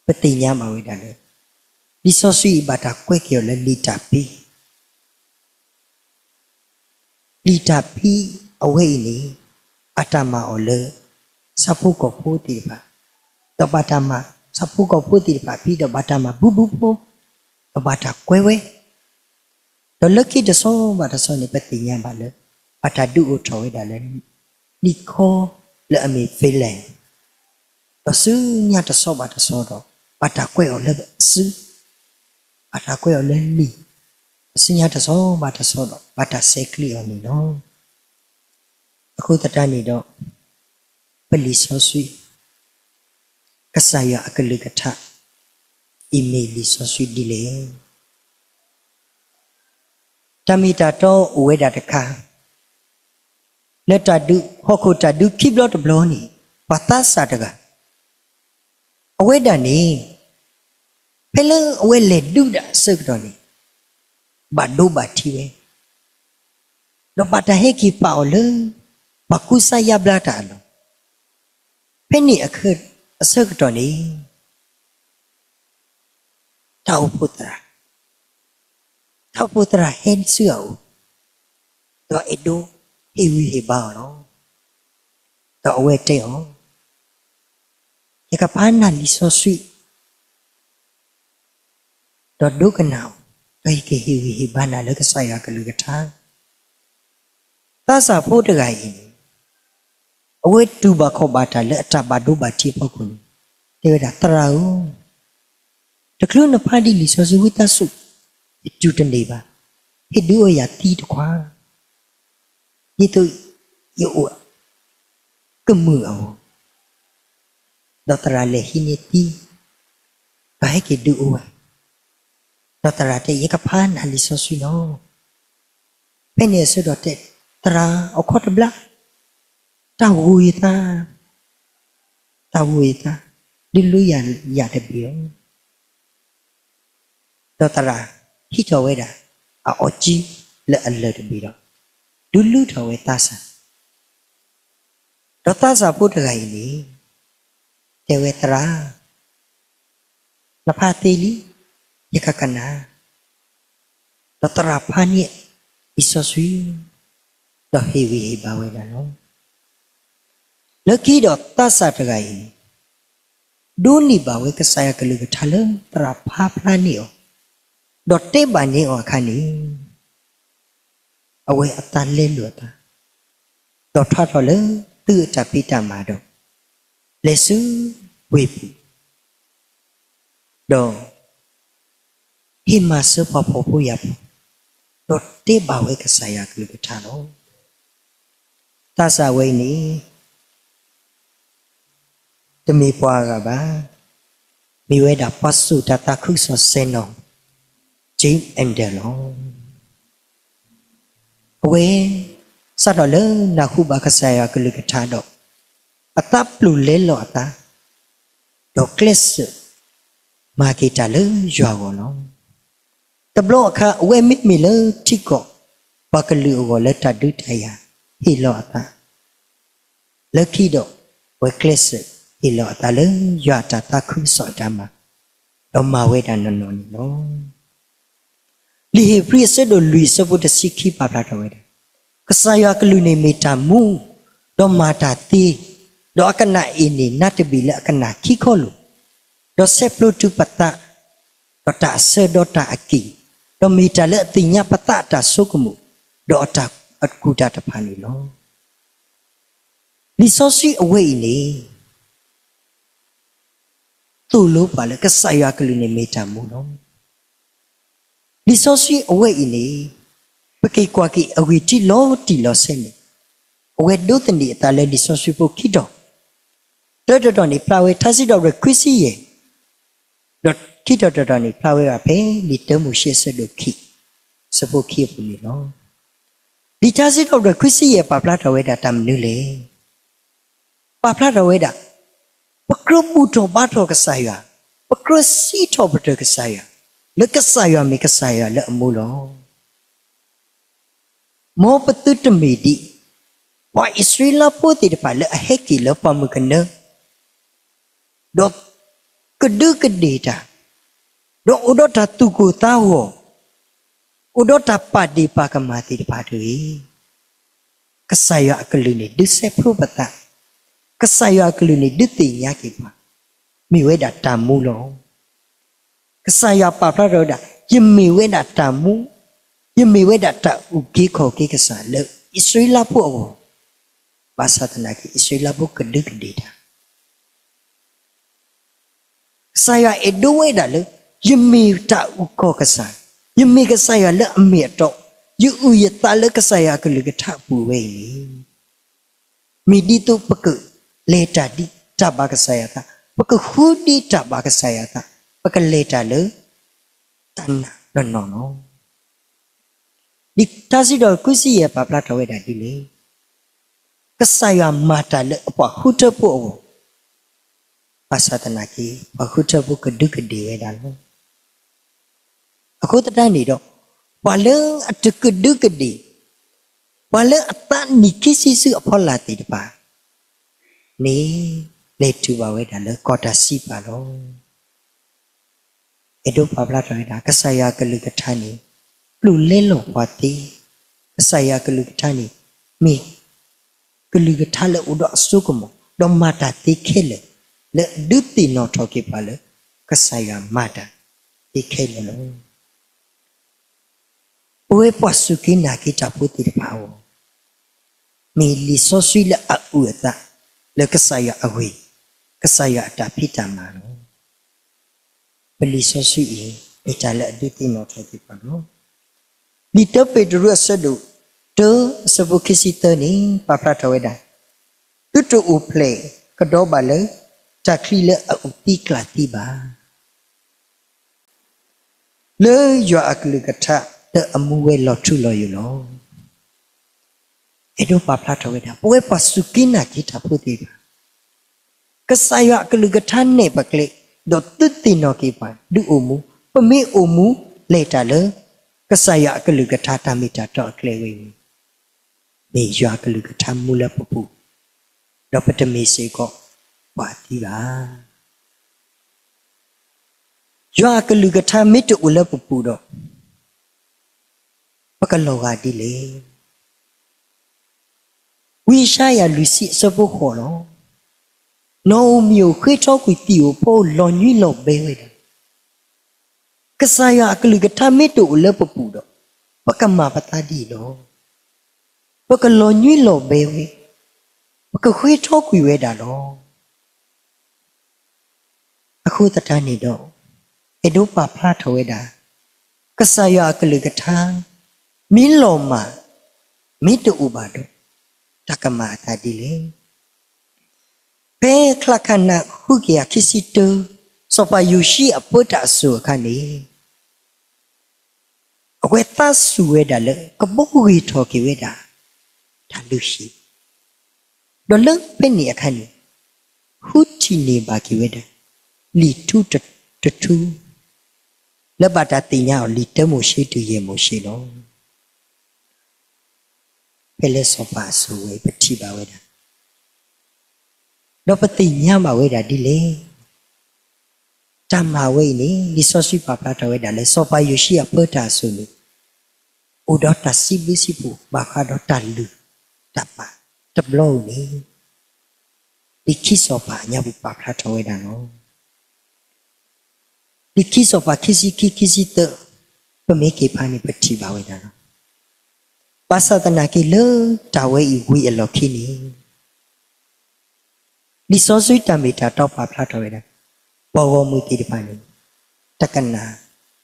ပသ့ၣ်ညါဘၣ်ဝဲဒၣ်လၢ လံာ်စီဆှံအံၤဘၣ်တၢ်ကွဲးက့ၤအီၤလၢလံာ်တၢ်ဖံး လံာ်တၢ်ဖံးအဝဲအံၤန့ၣ် ဘၣ်တၢ်မၤအီၤလၢ ဆၣ်ဖိကီၢ်ဖိသ့ၣ်တဖၣ်, ဒီးဘၣ်တၢ်မၤ ဆၣ်ဖိကီၢ်ဖိသ့ၣ်တဖၣ်ဖံး ဒီးဘၣ်တၢ်မၤဘုဘုဖိ, ဒီးဘၣ်တၢ်ကွဲးဝဲ, ဒီးလၢခံတဆီဘၣ်တဆီန့ၣ် ပသ့ၣ်ညါဘၣ်လၢ ဘၣ်တၢ်ဒုးအိၣ်ထီၣ်ဝဲဒၣ်လၢ နံၣ်ခီလၢအမ့ၢ် Finland, ဒီးဆူညါတဆီဘၣ်တဆီဒီး ဘၣ်တၢ်ကွဲးအီၤလၢအစု, ဘၣ်တၢ်ကွဲးအီၤလၢလံာ်, ဒီးဆူညါတဆီဘၣ်တဆီဒီး ဘၣ်တၢ်ဆဲးကျိးအီၤန့ၣ်လီၤ. အဃိသတးန့ၣ်ဒီး ပလံာ်စီဆှံ ကစၢ်ယွၤအကလုၢ်ကထါ အံၤမ့ၢ်လံာ်စီဆှံဒ်လဲၣ်. တၢ်မ့ၢ်တၢ်တီအိၣ်ဝဲဒၣ်တခါ, လၢတၢ်ဒုး ဟီၣ်ခိၣ်တၢ်ဒုးခံဘျီတဘျီန့ၣ် ပှၤသးစၢ်တဂၤ အဝဲဒၣ်န့ၣ် ဖဲလၢအဝဲလဲၤဒုးတၢ်အဆၢကတီၢ်န့ၣ် ဘၣ်ဒိဘၣ်ထံးဝဲ, ဒီးဘၣ်တၢ်ဟဲက့ၤပာ်အီၤလၢ ပှၤကူစါယါဘျါတၢ်အလီၢ်, ဖဲန့ၣ်အဆၢကတီၢ်န့ၣ် တၢ်အိၣ်ဖှိၣ်သရၣ်, တၢ်အိၣ်ဖှိၣ်သရၣ်ဟဲဆူအအိၣ်, ဒီးအဲၣ်ဒိးဟ့ၣ်ဂံၢ်ဟ့ၣ်ဘါအီၤလီၤ. ဒီးအဝဲတဲအီၤ, ယကဖးနၤလံာ်စီဆှံ ဒီးဒိကနၣ်အီၤ, ဒီးယကဟ့ၣ်ဂံၢ်ဟ့ၣ်ဘါနၤလၢကစၢ်ယွၤကလုၢ်ကထါ. သးစၢ်ဖိတဂၤအံၤန့ၣ် အဝဲတူၢ်ဘၣ်ခီၣ်ဘၣ်တၢ်လၢအတၢ်ဘၣ်ဒိဘၣ်ထံးအဖီခိၣ်န့ၣ် တဲဝဲဒၣ်, သရၣ်ဧၢ, တချုးနဖးဒံးလံာ်စီဆှံဝံသးစူၤ, ယတူၢ်တန့ၢ်ဘၣ်, ဟ့ၣ်ဒုးအီယၤသံတခွါ, ဒ်သိးယအိၣ် ကမုာ်အဂီၢ်. ဒီးသရၣ်လဲၤဟံးန့ၢ်သံ, ဒီးဟဲက့ၤဒုးအိၣ်ဝဲ, ဒီးသရၣ်တဲ ယကဖးနၤလံာ်စီဆှံလီၤ. ဖဲန့ၣ်အဆၢကတီၢ်တဲ, သရၣ်, အခီၣ်တဘျါ, တၢ်ဂိၢ်ယသး, တၢ်ဂိၢ်ယသး, ဒုးလူယၤတဘ့ၣ်လီၤ. ဒီးသရၣ်ဟံးထီၣ်ဝဲဒၣ် အအီၣ်ကံလၢအလၢၢ်တဘ့ၣ်ဒီး ဒုးလူထီၣ်ဝဲသးစၢ်. ဒီးသးစၢ်ဖိတဂၤအံၤန့ၣ် တဲဝဲ, သရၣ်, နဖးသ့လံ, ယကကနၣ်. ဒီးသရၣ်ဖးန့ၢ်လံာ်စီဆှံ, ဒီးဟ့ၣ်ဂံၢ်ဟ့ၣ်ဘါဝဲဒၣ်လီၤ. လၢခံဒီးသးစၢ်တဂၤအံၤန့ၣ် ဒိးန့ၢ်ဘၣ်ဝဲကစၢ်ယွၤကလုၢ်ကထါလၢသရၣ်ဖးဖျါန့ၢ်အီၤ, ဒီးတဲဘၣ်န့ၢ်အီၤအခါန့ၣ်, အဝဲအသးလဲလိာ်အသး, ဒီးထးထီၣ်လၢသုးအတၢ်ဖံးတၢ်မၤဒီး လဲၤဆူဝ့ၢ်ပူၤ, ဒီးဟ့ၣ်မၤစၢၤပှၤဖှီၣ်ဖိယာ်ဖိ, ဒီးတဲဘၣ်ဝဲကစၢ်ယွၤကလုၢ်ကထါလီၤ. သးစၢ်ဝဲအံၤန့ၣ် တမ့ၢ်ပှၤဂၤဘၣ်, မ့ၢ်ဝဲဒၣ်ပှၤစိာ်တၢ်သးခုကစီၣ်စဲနီၤ Jim Elder လီၤ. အဝဲ စးထီၣ်လၢနၢ်ဟူဘၣ်ကစၢ်ယွၤကလုၢ်ကထါဒီး အသးပျိာ်လဲလီၤအသး, ဒီးကျဲးစၢးမၤက့ၤတၢ်လၢယွၤအဂီၢ်လီၤ. တဘျီအခါ အဝဲမ့မ့ၢ်လၢထံကီၢ် ပှၤကလုာ်အဂီၢ်လၢတၢ်ဒုးတၢ်ယၤ ဟ့ၣ်လီၤအသး, လၢခံဒီး အဝဲကျဲးစၢးဟ့ၣ်လီၤအသးလၢယွၤအတၢ်သးခုကစီၣ်အတၢ်မၤ, ဒီးမၤဝဲဒၣ်နီၢ်နီၢ်န့ၣ်လီၤ. လံာ်ဧ့ၤဘြံၤအဆၢဒိၣ်လွံၢ်အဆၢဖိတဆံခံပာ်ဖျါထီၣ်ဝဲဒၣ်, ကစၢ်ယွၤကလုၢ်န့ၣ်မ့ၢ်တၢ်မူ, ဒီးမၤတၢ်သ့, ဒီးအကနၣ်အ့ၣ်န့ၢ်နးတဘ့ၣ်လၢအကနၣ်ခံခီလိာ်, ဒီးဆဲးဖျိးတုၤပသး, ဒီးတၢ်အဆၢဒီးတၢ်အက့ၢ်, ဒီးမ့ၢ်တၢ်လၢအသ့ၣ်ညါပသးအတၢ်ဆိကမိၣ်, ဒီးအတၢ်အကူၣ်တၢ်တဖၣ်န့ၣ်လီၤ. လံာ်စီဆှံအဝဲအံၤန့ၣ် သိၣ်လိပှၤလၢကစၢ်ယွၤကလုၢ်န့ၣ်မ့ၢ်တၢ်မူလီၤ. လံာ်စီဆှံအဝဲအံၤန့ၣ် ပက့ၤကွၢ်က့ၤအဂ့ၢ်ထံလီၤတံၢ်လီၤဆဲးန့ၣ်, အဝဲဒိးသန့ၤအသးလၢလံာ်စီဆှံဖိခံတီၤ, တၢတတီၤန့ၣ်ဖျါဝဲထါစံးထီၣ်ပတြၢၤခွံဆံယဲၢ်, ဒီးခံတီၤတတီၤန့ၣ်ဖျါဝဲဘၣ်ဖဲလံာ်တၢမိၤၡ့အဆၢဒိၣ်ခံ, အဆၢဖိခံအပူၤန့ၣ်လီၤ. လံာ်ထါစံးထီၣ်ပတြၢၤခွံဆံယဲၢ်ပာ်ဖျါထီၣ်ဝဲဒၣ်တၢ်မနုၤလဲၣ်. ပာ်ဖျါထီၣ်ဝဲဒၣ်, ပကြၢးဘူၣ်ထီၣ်ဘါထီၣ်ကစၢ်ယွၤ, ပကြၢးစံးထီၣ်ပတြၢၤကစၢ်ယွၤ, လၢကစၢ်ယွၤမ့ၢ်ကစၢ်ယွၤလၢအမူလီၤ. မ်ပသုတမ့ၢ်ဒ် ပှၤအံၣ်စရ့လးဖိသ့ၣ်တဖၣ်လၢအဟဲက့ၤလၢပှၢ်မုၢ်ကနၢ ဒီးကဒုကဒ့ၣ်တၢ်, ဒီးအိၣ်ဒီးတၢ်သူၣ်ကိၢ်သးဂီၤ, အိၣ်ဒီးတၢ်ပာ်ဒ့ၣ်ပာ်ကမၣ်သ့ၣ်တဖၣ်တဂ့ၤ. ကစၢ်ယွၤအကလုၢ်န့ၣ် ဒုးစဲးဖျိပသး, ကစၢ်ယွၤအကလုၢ်န့ၣ် ဒုးသ့ၣ်ညါက့ၤပှၤ, မ့ၢ်ဝဲဒၣ်တၢ်မူလီၤ. ကစၢ်ယွၤပာ်ဖျါထီၣ်ဝဲဒၣ်, ယမ့ၢ်ဝဲဒၣ်တၢ်မူ, ယမ့ၢ်ဝဲဒၣ်တၢ်အုၣ်က့ၤခီၣ်က့ၤကစၢ်လၢအံၣ်စရ့လးဖိအဂီၢ်, ဘၣ်ဆၣ်သနာ်က့ အံၣ်စရ့လးဖိကဒုကဒ့ၣ်တၢ် ကစၢ်ယွၤအဲၣ်ဒိးဝဲဒၣ်လၢ ယမ့ၢ်တၢ်အုၣ်က့ၤခီၣ်ကစၢ်, ယမ့ၢ်ကစၢ်ယွၤလၢအမ့ၢ်အတီ, ယအုၣ်ယသးလၢကစၢ်ယွၤအကလုၢ်ကထါအပူၤဝဲအံၤန့ၣ်, မ့ၢ်ဒ်သိးပကလဲၤတၢ်ဒ်တၢ်ဘၣ်ကစၢ်ယွၤအသး, ပကဃုဒ်တၢ်ဘၣ်ကစၢ်ယွၤအသး, ပကလဲၤတၢ်လၢတၢ်နာ်နီၢ်နီၢ်လီၤ. လံာ်တၢ်စံးထီၣ်ပတြၢၤ ဃုဆံယဲၢ် ပာ်ဖျါထီၣ်ဝဲဒၣ်ဒ်လဲၣ်, ကစၢ်ယွၤမၤတၢ်လၢအပှၤဃုထၢဖိအဂီၢ်, ဘၣ်ဆၣ်သနာ်က့ ပှၤဃုထၢဖိကဒုကဒ့ၣ်ဝဲဒၣ်လီၤ. အဃိသတးန့ၣ်ဒီး, ပှၤလၢအတကဒုကဒ့ၣ်, ပှၤလၢအသးနံၣ်ခံဆံဆူအဖီလာ်သ့ၣ်တဖၣ်န့ၣ်, လဲၤတုၤဘၣ်ဝဲဒၣ်လၢကီၢ်တၢ်စံးပာ်လီၤ. အဲၣ်ဒိးပာ်ဖျါထီၣ်ဝဲဒၣ် ကစၢ်ယွၤအကလုၢ်ကထါန့ၣ် ပျုၢ်လဲလီၤပှၤသ့, ကစၢ်ယွၤအကလုၢ်ကထါန့ၣ် မ့ၢ်ကလုၢ်ကထါလၢအိၣ်ဒီးအစိကမီၤ, ဒီးမၤတၢ်သ့ခဲလၢာ်, လၢဒုးသ့ၣ်နီၣ်ထီၣ်က့ၤပှၤလၢ ကစၢ်ယွၤမၤတၢ်သ့ခဲလၢာ်လီၤ. ပဝဲပှၤစူၢ်က့ၤနာ်က့ၤတၢ်ဖိသ့ၣ်တဖၣ်အဂီၢ်, မ့ၢ်လံာ်စီဆှံလၢအအုၣ်အသး လၢကစၢ်ယွၤအဂ့ၢ်, ကစၢ်ယွၤအတၢ်ဖံးတၢ်မၤလီၤ. ပလံာ်စီဆှံအံၤ မ့ၢ်တၢ်လၢအဒုးသ့ၣ်နီၣ်ထီၣ်က့ၤပှၤလီၤ. လံာ်တၢပ့းတရူးအဆၢဒိၣ်တၢ အဆၢဖိခံဆံသၢန့ၣ် ပာ်ဖျါထီၣ်ဝဲဒၣ်, သုတအိၣ်ဖျဲၣ်ကဒီးဘၣ်လၢ တၢ်ချံလၢအအုၣ်သံကျၣ်သံဘၣ် လၢယွၤအကလုၢ်ကထါလၢအမူဝဲလီၤထူလီၤယိာ်လီၤ. အဲၣ်ဒိးပာ်ဖျါထီၣ်ဝဲဒၣ် ပဝဲပှၤစူၢ်က့ၤနာ်က့ၤတၢ်ဖိသ့ၣ်တဖၣ်, ကစၢ်ယွၤအကလုၢ်ကထါနဲၣ်ပကျဲ, ဒီးသုသ့ၣ်နီၣ်က့ၤပှၤ ဒုးအိၣ်မူ, ပမ့ၢ်အိၣ်မူလဲၤတၢ်လၢ ကစၢ်ယွၤအကလုၢ်ကထါတၢ်မ့ၢ်တၢ်တီအကျဲဝဲအံၤန့ၣ်, မ့ၢ်ယွၤအကလုၢ်ကထါမူလၢပပူၤ, ဒီးပတမ့ၢ်စ့ၢ်ကီးပှၤသံဘၣ်. ယွၤအကလုၢ်ကထါမ့ၢ်တအိၣ်လၢပပူၤဒီး, ပကလီၤဂာ်ဒ်လဲၣ်. ဝံယၡါယၤလွံၢ်ဆံအဆၢဖိဃိးလီၤ. နီၣ်ဧိၤမံၤဧိၤ ဃ့ထီကွံာ်သံၣ်ဧိၤဖီဧိၤ လီၤညွံးလီၤဘဲဝဲဒၣ်. ကစၢ်ယွၤအကလုၢ်ကထါမ့ၢ်တအိၣ်လၢပပူၤဒီး, ပကမၤပသးဒ်လဲၣ်. ပကလီၤညွံးလီၤဘဲဝဲ, ပကဃ့ထီကွံာ်ဝဲဒၣ်လီၤ. အဃိသတးန့ၣ်ဒီး, အဲၣ်ဒိးပာ်ဖျါထီၣ်ဝဲဒၣ်, ကစၢ်ယွၤအကလုၢ်ကထါ မ့ၢ်လီၤမၢ်, မ့ၢ်တအိၣ်ဘၣ်ဒီး, တၢ်ကမၤအသးဒ်လဲၣ်. ဖဲချါခနၣ် ဃုကယၤခံဆံတၢ, စီၤပၤယိၤၡံအပၢတၢ်အစိၤအခါန့ၣ်, အဝဲသးစူၤဝဲဒၣ်လၢ ကဘီဂ့ၤထီၣ်က့ၤဝဲဒၣ် တၢ်လုၢ်ဟံၣ်, ဒီးလၢဖဲန့ၣ်အခါန့ၣ်, ဃုထံၣ်န့ၢ်ဘၣ်က့ၤဝဲဒၣ် လံာ်ထူတထူ, လၢဘၣ်တၢ်သ့ၣ်ညါအီၤ လံာ်တၢမိၤၡ့တုၤယဲၢ်မိၤၡ့လီၤ. ဖဲလၢစီၤပၤအစိၤဝဲအံၤ ပထံၣ်ဘၣ်ဝဲဒၣ် ဒီးပသ့ၣ်ညါဘၣ်ဝဲဒၣ်ဒ်လဲၣ်. တၢ်မၤဝဲအံၤန့ၣ် လံာ်စီဆှံပာ်ဖျါထီၣ်ဝဲဒၣ်လၢ စီၤပၤယိၤၡံအပၢတၢ်အစိၤန့ၣ်, အိၣ်ဒီးတၢ်စံးဘျုးစံးဖှိၣ် ဘၣ်ဃးဒီးတၢ်လုၢ်တၢ်ပာ်တဘျီအံၤန့ၣ်, လံာ်ခံစီၤပၤအညါပူၤပာ်ဖျါထီၣ်ဝဲဒၣ်လီၤ. လံာ်ခံစီၤပၤခံဆံခံ ခံဆံသၢ, ပမ့ၢ်က့ၤဖးန့ၣ် ပထံၣ်ဘၣ်ဝဲဒၣ်လီၤ. ဘၣ်ဆၣ်သနာ်က့ လၢတၢ်ဝဲအံၤဝံၤအလီၢ်ခံန့ၣ်, လံာ်စီဆှံတၢ်မ့ၢ်တၢ်တီပာ်ဖျါထီၣ်ဝဲဒၣ်, ပှၤဂီၢ်မုၢ်သ့ၣ်တဖၣ်န့ၣ်, တကနၣ်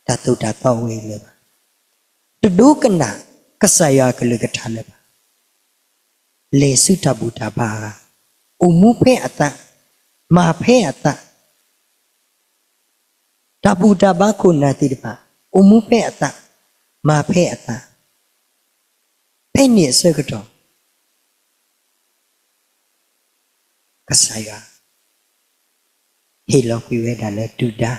တၢ်သိၣ်တၢ်သီဝဲအံၤလၢၤဘၣ်. တဒိကနၣ်ကစၢ်ယွၤအကလုၢ်ကထါလၢၤဘၣ်. လဲၤဆူတၢ်ဘူၣ်တၢ်ဘါအဂၤ, အိၣ်မူဖဲအသး, မၤဖဲအသး, တၢ်ဘူၣ်တၢ်ဘါခိၣ်နၢ်သ့ၣ်တဖၣ်, အိၣ်မူဖဲအသး, မၤဖဲအသး, ဖဲန့ၣ်အဆၢကတီၢ် ကစၢ်ယွၤ ဟ့ၣ်လီၤကွံာ်ဝဲဒၣ်လၢဒုၣ်ဒါ,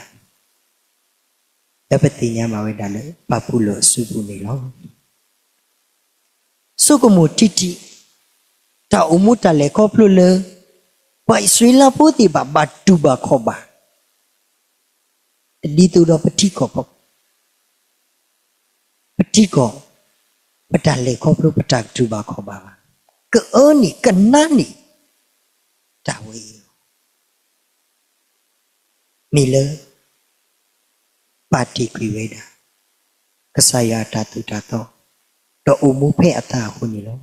လၢပသ့ၣ်ညါဘၣ်ဝဲဒၣ်လၢ ဘၤဘူလိၣ်အစုပူၤန့ၣ်လီၤ. ဆိကမိၣ်ထံထံ, တၢ်အိၣ်မူတၢ်လဲၤခီဖျိလၢ ပှၤအံၣ်စရ့လးဖိသ့ၣ်တဖၣ်ဘၣ်တူၢ်ဘၣ်ခီၣ်ဘၣ်, တဒ်သိးဒီးပထံကီၢ်ဖိ ပထံကီၢ် ပတၢ်လဲၤခီဖျိ ပတၢ်တူၢ်ဘၣ်ခီၣ်ဘၣ်ဘၣ်, ကအၢန့ၢ်ကနါန့ၢ် တၢ်ဝဲအံၤလီၤ. မ့ၢ်လၢ ပာ်တ့ၢ်ကွံာ်ဝဲဒၣ် ကစၢ်ယွၤအတၢ်သိၣ်တၢ်သီ ဒီးအိၣ်မူဖဲအသးအဃိန့ၣ်လီၤ.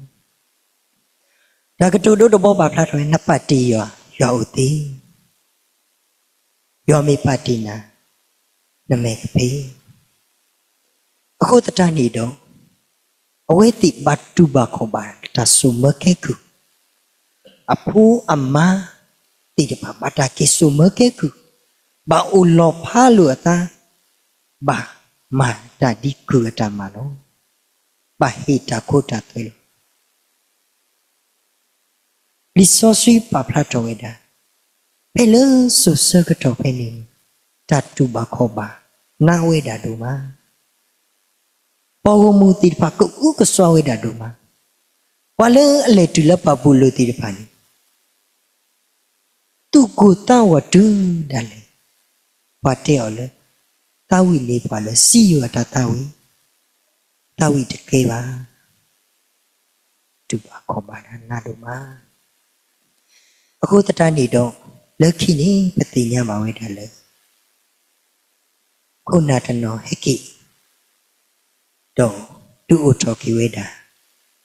တၢ်ကတိၤဒိတဘီပာ်ဖျါထီၣ်ဝဲ နပာ်တ့ၢ်ယွၤ ယွၤအိၣ်သ့, ယွၤမ့ၢ်ပာ်တ့ၢ်နၤ နမဲာ်ကဖ့. အဃိသတးန့ၣ်ဒီး အဝဲသ့ၣ်ဘၣ်တူၢ်ဘၣ်ခီၣ်ဘၣ်တၢ်စိာ်မၢကဲကုၢ်, အဖိအမါသ့ၣ်တဖၣ်ဘၣ်တၢ်က့ၤစိာ်မၢကဲကုၢ်, ဘၣ်အိၣ်လီၤဖးလိာ်အသး, ဘၣ်မၤတၢ်ဒ်ကုၢ်အတၢ်မၤလီၤ. ဘၣ်ဟ့ၣ်တၢ်ခိတၢ်သွဲလီၤ. လံာ်စီဆှံပာ်ဖျါထီၣ်ဝဲဒၣ်, ဖဲလၢစိၤဆၢကတီၢ်ဖဲန့ၣ် တၢ်တူၢ်ဘၣ်ခီၣ်ဘၣ်နးဝဲဒၣ်ဒိၣ်မး, ပှၤဂီၢ်မုၢ်သ့ၣ်တဖၣ်ကအုကစွါဝဲဒၣ်ဒိၣ်မး, ပှၤလၢအလဲၤတုၤလၢဘၤဘူလိၣ်သ့ၣ်တဖၣ်န့ၣ် သူၣ်ကိၢ်သးဂီၤတုၤဒၣ်လဲာ်, ပှၤတဲအီၤလၢ သးဝံၣ်န့ၢ်ပှၤလၢစံယိၤအတၢ်သးဝံၣ်, သးဝံၣ်တကဲဘၣ်. တူၢ်ဘၣ်ခီၣ်ဘၣ်နးဒိၣ်မး. အဃိသတးန့ၣ်ဒီး လၢခံန့ၣ် ပသ့ၣ်ညါဘၣ်ဝဲဒၣ်လၢ ခိၣ်နၢ်တနီၤဟဲက့ၤ ဒီးဒုးအိၣ်ထီၣ်က့ၤဝဲဒၣ်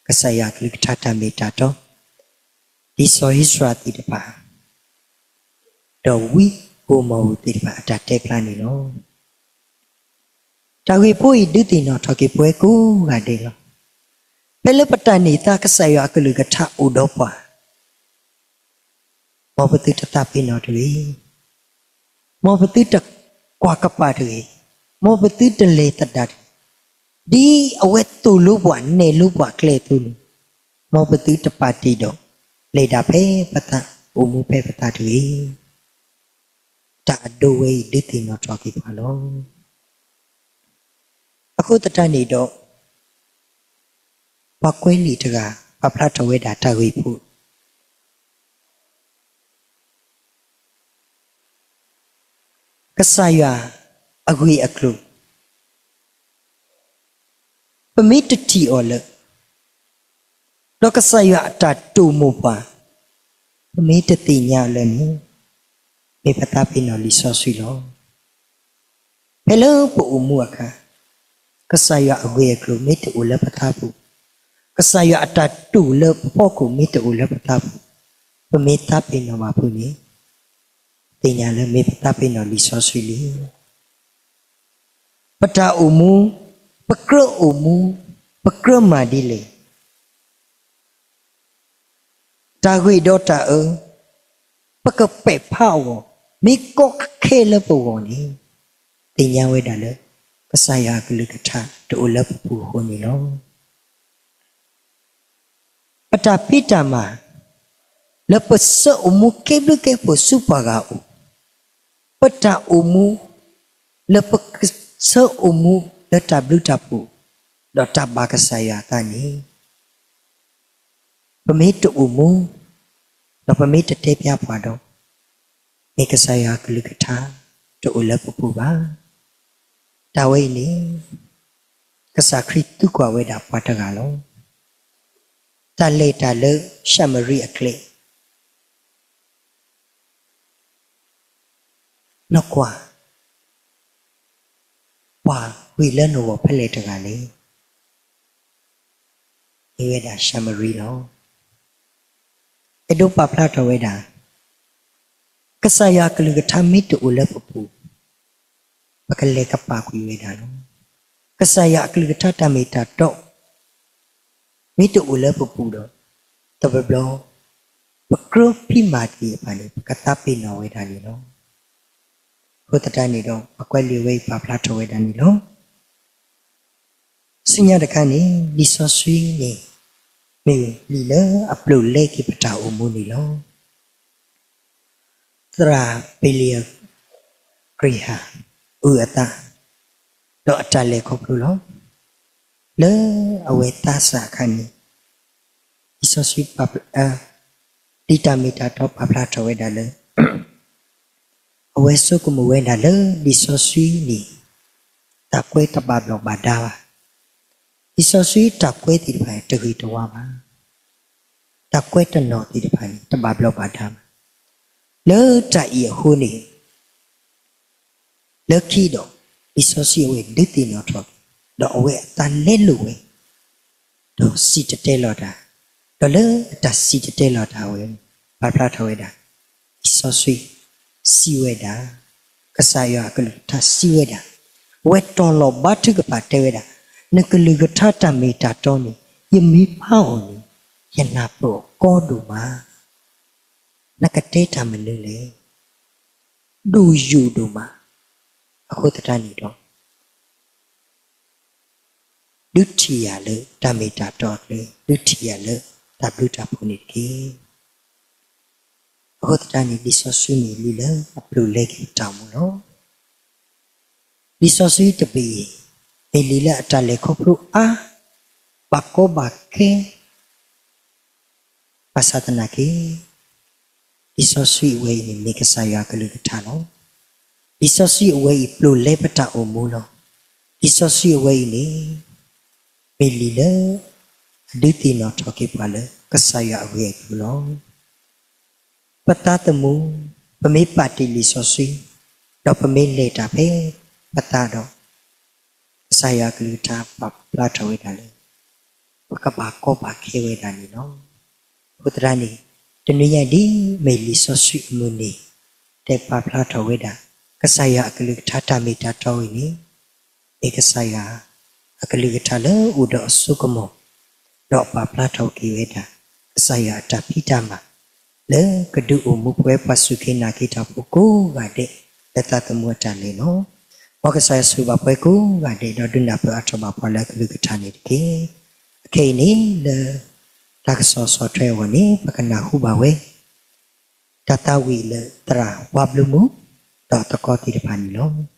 ကစၢ်ယွၤအကလုၢ်ကထါတၢ်မ့ၢ်တၢ်တီ, ဒ်စီၤဧ့စြၤသ့ၣ်တဖၣ် ဒီးဝံဧိၤမီၣ်ဧိၤသ့ၣ်တဖၣ်အတၢ်တဲဖျါန့ၣ်လီၤ. တၢ်ဂ့ၢ်ဖိအံၤဒုးသ့ၣ်နီၣ်ထီၣ်က့ၤပဝဲကိးဂၤဒဲးလီၤ. ဖဲလၢပတၢ်န့ၢ်သါကစၢ်ယွၤအကလုၢ်ကထါအိၣ်ဒီးပှၤ မ်ပသုတသးပ့ၤနီၣ်တဂ့ၤ, မ်ပသုတကွၢ်ကပၤတဂ့ၤ, မ်ပသုတလဲၤသဒၣ်တဂ့ၤ, ဒ်အဝဲသိၣ်လိပှၤနဲၣ်လိပှၤကျဲအသိးန့ၣ်, မ်ပသုတပာ်တ့ၢ်ဒီး လဲၤဒၣ်ဖဲပသး အိၣ်မူဖဲပသးတဂ့ၤ. တၢ်အဒိဝဲအံၤဒုးသ့ၣ်နီၣ်ထီၣ်က့ၤပှၤလီၤ. အဃိသတးန့ၣ်ဒီး ပှၤကွဲးလံာ်တဂၤ ပာ်ဖျါထီၣ်ဝဲဒၣ်တၢ်ဂ့ၢ်ဖိ ကစၢ်ယွၤအဂ့ၢ်အကျိၤ ပမ့ၢ်တထံၣ်အီၤလၢ ဒီးကစၢ်ယွၤအတၢ်တိာ်မိၢ်ပှၢ် ပမ့ၢ်တသ့ၣ်ညါအီၤလၢန့ၣ် မ့ၢ်ပသးပ့ၤနီၣ်လံာ်စီဆှံလီၤ. ဖဲလၢပအိၣ်မူအခါ ကစၢ်ယွၤအဂ့ၢ်အကျိၤမ့ၢ်တအိၣ်လၢပသးပူၤ, ကစၢ်ယွၤအတၢ်တိာ်လၢပဖီခိၣ်မ့ၢ်တအိၣ်လၢပသးပူၤ, ပမ့ၢ်သးပ့ၤနီၣ်ဘၣ်ဖုးန့ၣ် သ့ၣ်ညါလၢမ့ၢ်ပသးပ့ၤနီၣ်လံာ်စီဆှံလံ. ပတၢ်အိၣ်မူ ပကြၢးအိၣ်မူ ပကြၢးမၤဒ်လဲၣ် တၢ်ဂ့ၤဒီးတၢ်အၢ ပကပဲာ်ဖးအဂီၢ် မ့ၢ်ကီခဲလၢပဂီၢ်န့ၣ် သ့ၣ်ညါဝဲဒၣ်လၢ ကစၢ်ယွၤအကလုၢ်ကထါတအိၣ်လၢပပူၤအဃိန့ၣ်လီၤ. ပတၢ်ဖံးတၢ်မၤ လၢပဆၢအိၣ်မူကဲဘျုးကဲဖှိၣ်ဆူပှၤဂၤအအိၣ်, ပတၢ်အိၣ်မူ လၢပကဆၢအိၣ်မူလၢတၢ်ဘျုးတၢ်ဖှိၣ် ဒီးတၢ်ဘၣ်ကစၢ်ယွၤအသးန့ၣ် ပမ့ၢ်တအိၣ်မူ ဒီးပမ့ၢ်တတဲဖျါပှၤဒီး မ့ၢ်ကစၢ်ယွၤအကလုၢ်ကထါတအိၣ်လၢပပူၤဘၣ်. တၢ်ဝဲအံၤန့ၣ် ကစၢ်ခရံာ်သံကွၢ်ဝဲဒၣ်ပှၤတဂၤလီၤ. တၢ်လဲၤတၢ်လၢၡၤမရံအကျဲ နကွၢ် ပှၤဂ့ၤလၢနဂီၢ်ဖဲလဲၣ်တဂၤလဲၣ်. မ့ၢ်ဝဲဒၣ်ၡၤမရံလီၤ. အဲၣ်ဒိးပာ်ဖျါထီၣ်ဝဲဒၣ် ကစၢ်ယွၤအကလုၢ်ကထါမ့ၢ်တအိၣ်လၢပပူၤ ပကလဲၤကပာ်ကွံာ်ဝဲဒၣ်လီၤ. ကစၢ်ယွၤအကလုၢ်ကထါတၢ်မ့ၢ်တၢ်တီ မ့ၢ်တအိၣ်လၢပပူၤဒီး တဘျီဘျီ ပကြၢးဖံးမၤသ့ၣ်တဖၣ်န့ၣ် ပကသးပ့ၤနီၣ်ဝဲဒၣ်န့ၣ်လီၤ. အဃိသတးန့ၣ်ဒီး ပကွဲးလံာ်ဝဲအံၤပာ်ဖျါထီၣ်ဝဲဒၣ်န့ၣ်လီၤ. ဆူညါတခါန့ၣ် လံာ်စီဆှံန့ၣ် မ့ၢ်လံာ်လၢအပျိာ်လဲက့ၤပတၢ်အိၣ်မူန့ၣ်လီၤ. သရၣ်ဘ့လံၤအဂ့ၢ်ဟၣ် အုၣ်အသး ဒီးအတၢ်လဲၤခီဖျိလီၤ. လၢအဝဲသးစၢ်အခါန့ၣ် လံာ်စီဆှံပာ်ဖျါ, ဒ်တၢ်မ့ၢ်တၢ်တီပာ်ဖျါထီၣ်ဝဲဒၣ်လၢ အဝဲဆိကမိၣ်ဝဲဒၣ်လၢလံာ်စီဆှံန့ၣ် တၢ်ကွဲးတဘၣ်ဘျီးဘၣ်ဒါဘၣ်. လံာ်စီဆှံတၢ်ကွဲးသ့ၣ်တဖၣ်န့ၣ် တဂ့ၤတဝါဘၣ်. တၢ်ကွဲးတနီၤသ့ၣ်တဖၣ်န့ၣ် တဘၣ်ဘျီးဘၣ်ဒါဘၣ်. လၢတၢ်အံၤအဃိန့ၣ် လၢခံဒီး လံာ်စီဆှံအဝဲဒုးသ့ၣ်နီၣ်ထီၣ်က့ၤ, ဒီးအဝဲအသးလဲလိာ်ဝဲ, ဒီးစံၣ်တဲၤတဲလီၤတၢ်, ဒီးလၢအတၢ်စံၣ်တဲၤတဲလီၤတၢ်ဝဲ, ပာ်ဖျါထီၣ်ဝဲဒၣ်, လံာ်စီဆှံစံးဝဲဒၣ်, ကစၢ်ယွၤအကလုၢ်ကထါစံးဝဲဒၣ်, အဝဲတီၤလီၤဘါထုကဖၣ်တဲဝဲဒၣ်, နကလုၢ်ကထါတၢ်မ့ၢ်တၢ်တီန့ၣ် ယမ့ၢ်ဖးအီၤန့ၣ် ယနၢ်ပၢၢ်အီၤကီဒိၣ်မး, နကတဲတၢ်မနုၤလဲၣ်. ဒိၣ်ယိာ်ဒိၣ်မး, အဃိသတးန့ၣ်ဒီး ဒုးထံၣ်ယၤလၢတၢ်မ့ၢ်တၢ်တီအကျဲ, ဒုးထံၣ်ယၤလၢတၢ်ဘျုးတၢ်ဖှိၣ်န့ၣ်တက့ၢ်. အဃိသတးန့ၣ် လံာ်စီဆှံမ့ၢ်လံာ်လၢအပျိာ်လဲက့ၤပတၢ်အိၣ်မူလီၤ. လံာ်စီဆှံတဘ့ၣ်အံၤ မ့ၢ်လံာ်လၢအတၢ်လဲၤခီဖျိအါ, ဘၣ်ကီဘၣ်ခဲ ဘၣ်ဆၣ်သနာ်က့ လံာ်စီဆှံအဝဲအံၤန့ၣ် မ့ၢ်ကစၢ်ယွၤအကလုၢ်ကထါလီၤ. လံာ်စီဆှံအဝဲအံၤ ပျိာ်လဲပတၢ်အိၣ်မူလီၤ. လံာ်စီဆှံအဝဲအံၤန့ၣ် မ့ၢ်လံာ်လၢ အဒုးသ့ၣ်နီၣ်ထီၣ်က့ၤပှၤလၢကစၢ်ယွၤအဂ့ၢ်အကျိၤလီၤ. ပသးသမူ, ပမ့ၢ်ပာ်တ့ၢ်လံာ်စီဆှံ, ဒီးပမ့ၢ်လဲၤတၢ်ဖဲပသးဒီး ကစၢ်ယွၤအကလုၢ်ကထါပာ်ဖျါထီၣ်ဝဲဒၣ်လၢ ပကဘၣ်ကီဘၣ်ခဲဝဲဒၣ်န့ၣ်လီၤ. အဃိသတးန့ၣ် တနံၤညါအံၤဒ်အမ့ၢ်လံာ်စီဆှံအမုၢ်နံၤ တဲပာ်ဖျါထီၣ်ဝဲဒၣ် ကစၢ်ယွၤအကလုၢ်ကထါတၢ်မ့ၢ်တၢ်တီအံၤန့ၣ် မ့ၢ်ကစၢ်ယွၤအကလုၢ်ကထါလၢအိၣ်ဒီးအစိကမီၤ ဒီးပာ်ဖျါထီၣ်က့ၤဝဲဒၣ် ကစၢ်ယွၤအတၢ်ဖံးတၢ်မၤ လၢကဒုးအိၣ်မူပဝဲပှၤစူၢ်က့ၤနာ်က့ၤတၢ်ဖိကိးဂၤဒဲး လၢသးသမူအတၢ်လဲၤလီၤ. မ်ကစၢ်ယွၤဆိၣ်ဂ့ၤဘၣ်ပှၤကိးဂၤဒဲး ဒီးဒုးနၢ်ပၢၢ်အါထီၣ်ဘၣ်ပှၤလၢအကလုၢ်ကထါန့ၣ်တက့ၢ်. အခဲအံၤန့ၣ်လၢ တၢ်ကစီၣ်ဆီၣ်ထွဲအဂီၢ်န့ၣ် ပကနၢ်ဟူဘၣ်ဝဲ တၢ်သးဝံၣ်လၢသရၣ်ဝါဘျုးမုၢ် ဒီးသကိးသ့ၣ်တဖၣ်န့ၣ်လီၤ.